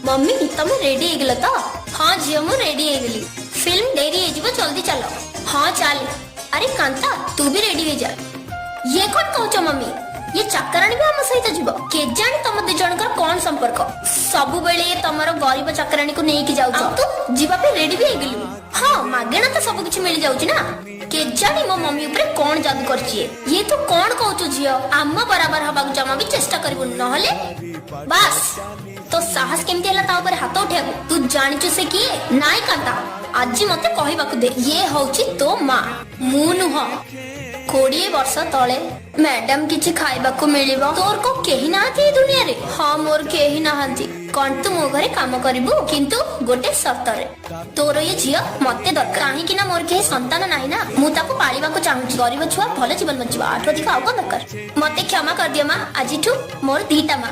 Mummy, ତମେ ready ହେଇଗଲ ତ? ହଁ ଝିଅ, ମୁଁ ରେଡି ହେଇଗଲି। ଫିଲ୍ମ ଡେରି ହେଇଯିବ, ଜଲ୍ଦି ଚାଲ। ହଁ, ଚାଲ। ଆରେ କାନ୍ତା, ତୁ ବି ରେଡି ହେଇଯା। ଇଏ କଣ କହୁଛ ମମି? ଇଏ ଚାକରାଣୀ ବି ଆମ ସହିତ ଯିବ? କେଜାଣି ତମ ଦି ଜଣଙ୍କର କଣ ସମ୍ପର୍କ? ସବୁବେଳେ ଇଏ ତମର ଗରିବ ଚାକରାଣୀକୁ ନେଇକି ଯାଉଛ। ଆଉ ତୁ ଯିବା ପାଇଁ ରେଡି ବି ହେଇଗଲୁ? ହଁ, ମାଗେଣା ତ ସବୁ କିଛି ମିଳିଯାଉଛି ନା। କେଜାଣି ମୋ ମମି ଉପରେ କଣ ଯାଦୁ କରିଛି ଇଏ। ଇଏ ତୁ କଣ କହୁଛୁ ଝିଅ? ଆମ ବରାବର ହବାକୁ ଜମା ବି ଚେଷ୍ଟା କରିବୁନି, ନହେଲେ ବାସ୍। ତୋ ସାହସ କେମିତି ହେଲା ତା ଉପରେ ହାତ ଉଠେଇବାକୁ? ତୁ ଜାଣିଛୁ ସେ କିଏ? ନାଇଁ କାନ୍ତା, ଆଜି ମତେ କହିବାକୁ ଦେ। ଇଏ ହଉଛି ତୋ ମା, ମୁଁ ନୁହଁ। 20 ବର୍ଷ ତଳେ। ମ୍ୟାଡାମ, କିଛି ଖାଇବାକୁ ମିଳିବ? ତୋର କଣ କେହି ନାହାନ୍ତି ଏ ଦୁନିଆରେ? ହଁ, ମୋର କେହି ନାହାନ୍ତି। କଣ ତୁ ମୋ ଘରେ କାମ କରିବୁ? କିନ୍ତୁ ଗୋଟେ ସର୍ତ୍ତରେ। ତୋର ଇଏ ଝିଅ ମତେ ଦରକାର, କାହିଁକି ନା ମୋର କେହି ସନ୍ତାନ ନାହିଁ ନା, ମୁଁ ତାକୁ ପାଳିବାକୁ ଚାହୁଁଛି। ଗରିବ ଛୁଆ ଭଲ ଜୀବନ ବଞ୍ଚିବ, ୟାଠୁ ଅଧିକ ଆଉ କଣ ଦରକାର? ମତେ କ୍ଷମା କରିଦିଅ ମା, ଆଜିଠୁ ମୋର ଦିଟା ମା।